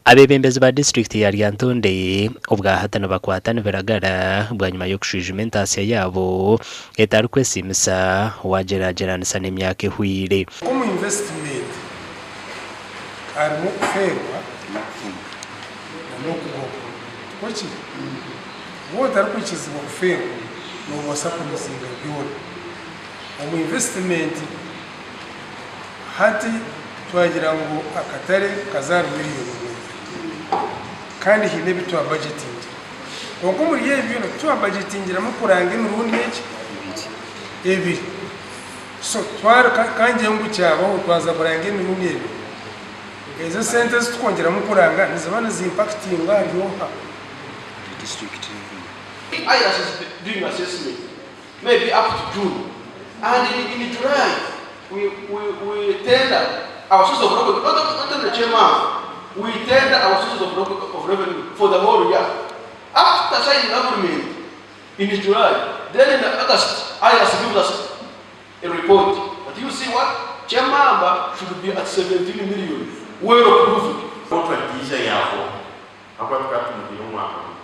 Abeebembezi ba disiturikiti ya Lyantonde obwahati nibakwata nibiragara bwanyima y'okushwijuma entaasya yaabo etarikwesiimisa waagyeragyeranisa n'emyaka ehweire. Omu invesitimenti harimu okufeerwa n'okugobwa, tikwo kiri? Waaba otarikwikirizibwa kufeerwa, noobaasa kuruzinga byona. Omu invesitimenti Hati twagira ngu akatare kaza ahari miriyoni emwe kandi haine ebi twabajetingire. Kwonka omuri ebyo byona titwabajetingiremu kuranga emirundi egi ebiri. So ka ngire ngu kyabaho twaza kuranga emirundi ebiri, ezo esente ezi tukwongyeramu kuranga niziba nizimpakitinga ahari oha? IRS is doing assessment maybe up to June and in, in July we, we, we tender our source of revenue, not, not only Chemaf, we tender our sources of, of revenue for the whole year. After signing agreement in July, then in August, IRS gives us a report that you see what? Chemamba should be at 17 million, well approved. Contract yaija yahwaho ahakuba tukaba tumuhaire omwaka gumwe.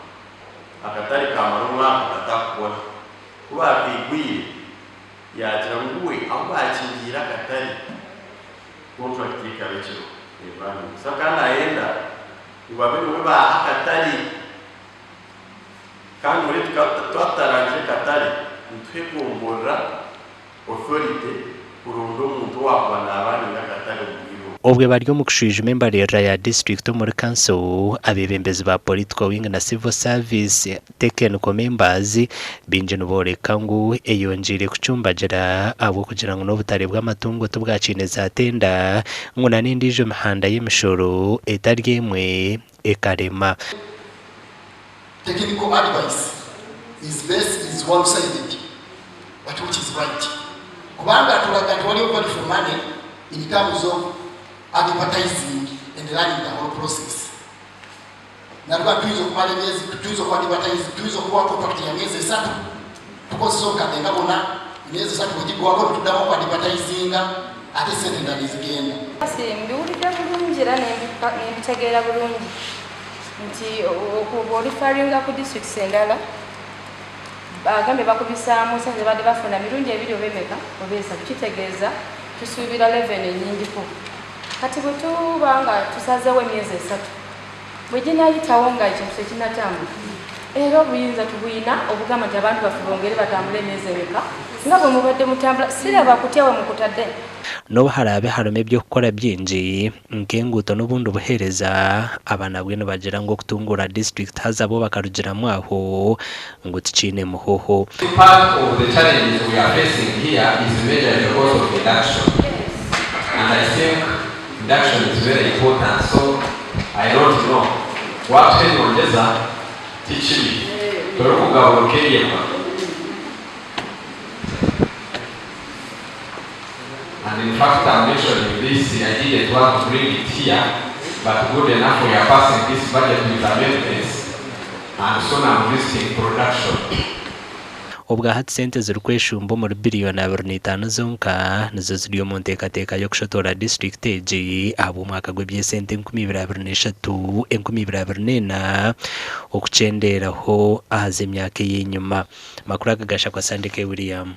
Akatare kaamara omwaka katakukora. Ku baakaigwire, yaagira ngu we ahu baakingiire akatare, kontrakiti ye ekaba ekiriho evalued. So akaba naayenda ngu babe niwe baaha akatare. Kandi mbwenu twaba tutarangire katare, nituha egomborora authority kuronda omuntu owaakuba naabaninga akatare omu bwire obwo. Obwe bari omu kushwijuma embaririra ya disiturikiti omuri kanso, abeebembezi ba Political Wing na Civil Service Technical Members baingi nibooreka ngu eyongyeire kucumbagira ahabw'okugira ngu n'obutare bw'amatungo tibwakiine za tenda ngu na n'endiijo mihanda y'emishoro etari emwe ekarema. Technical advice is best is one sided but which is right kubanga atulaga nti waliyo value for money in terms of advertising and running the whole process natuga tuyinza okumala emyezi tuyinza oku advertise tuyinza okuwa contract ya myezi esatu tukozesa obukadde nga buna emyezi esatu bwegigwako netuddamu oku advertisinga ate sente endala nezigenda. Mbiwulidde bulungi era nembitegeera bulungi nti bw'orifaringa ku districts endala agambye bakubisaamu sente zebadde bafuna mirundi ebiri oba emeka oba esatu kitegeeza tusuubira revenue enyingiko kati bwetuba nga tusazeewo emyezi esatu bweginayitawo nga ekintu tekinatambula era obuyinza tubuyina obugamba nti abantu baffe bongere batambule emyezi emeka nga bwemubadde mutambula siraba kutya wemukutadde. N'obu haraabe harimu eby'okukora bingi nk'enguuto n'obundi buheereza, aba nabwo nibagira ngu okutunguura disiturikiti haza bo bakarugiramu aho ngu tikiine muhoho. Part of the challenges we are facing here is majorly because of induction and I think induction is very important so I don't know watuha enyongyeza tikibi torikugabura okeeyema. And in fact I'm mentioning this, I didn't want to bring it here, but good enough we are passing this budget with amendments and soon I'm visiting production. Obwahati sente zirikweshumba omuri biriyoni 25 zonka nizo ziri omu nteekateeka y'okushotoora disiturikiti egi ahabw'omwaka gw'eby'esente 2023, 2024 okukyendeeraho aha z'emyaka ey'enyima. Amakuru aga gashakwa Sandike William.